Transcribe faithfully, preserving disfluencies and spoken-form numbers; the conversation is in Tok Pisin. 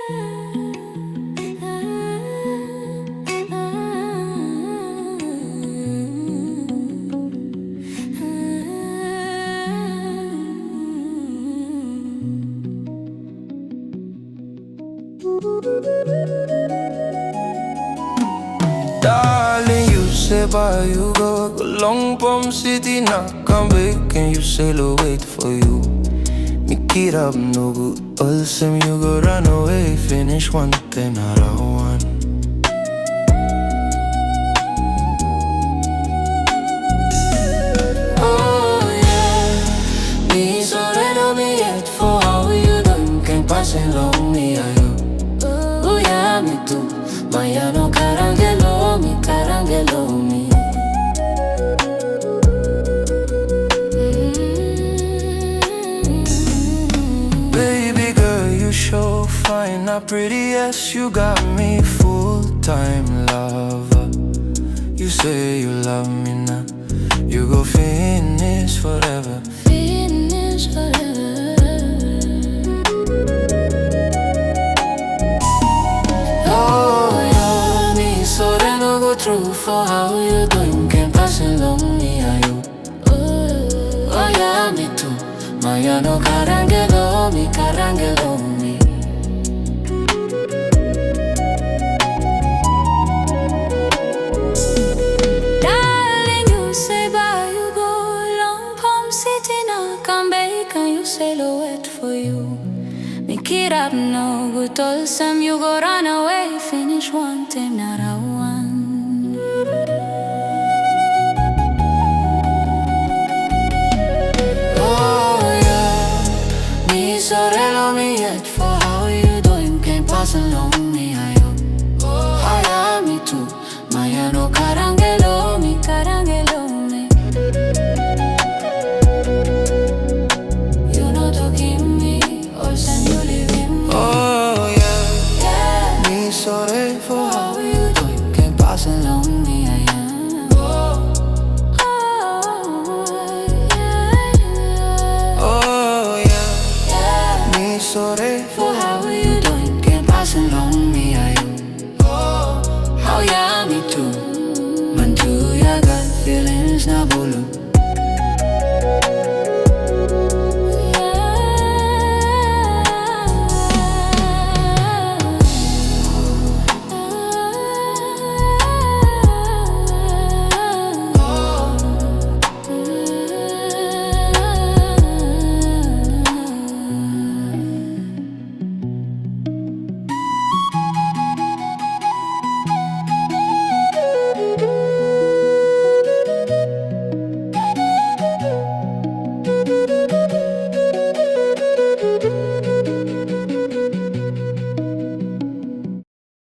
Darling, you say bye, you go, go long Pom City, now come back and you say lo wait for you. Mi kirap nogut, olsem you go run away, finish one time, not a one. Oh yeah, mi sore lo mi yet for how you doing, can pass it long me, I Oh yeah, mi tu, maya no karang lo mi, karang lo mi. Baby girl, you show fine, not pretty, yes, you got me full time lover. You say you love me now, you go finish forever. Finish forever. Oh yeah, mi sore no go true for how you doing, can pass it long me, I Oh yeah, mi tu, maya no karang lo mi, karang lo mi. Darling, you say bye, you go long Pom City, now come back and you say lo wait for you. Mi kirap nogut, olsem you go run away, finish one time, not a one. Oh yeah, mi sore lo mi yet for how you doing, can pass it long me, I Oh yeah, mi tu, maya no karang lo mi, karang lo mi. You no tokim mi, olsem you leaving me. Oh yeah, yeah, mi sore for how you doing, can pass it long me, I Oh yeah, oh yeah, yeah, mi sore for how you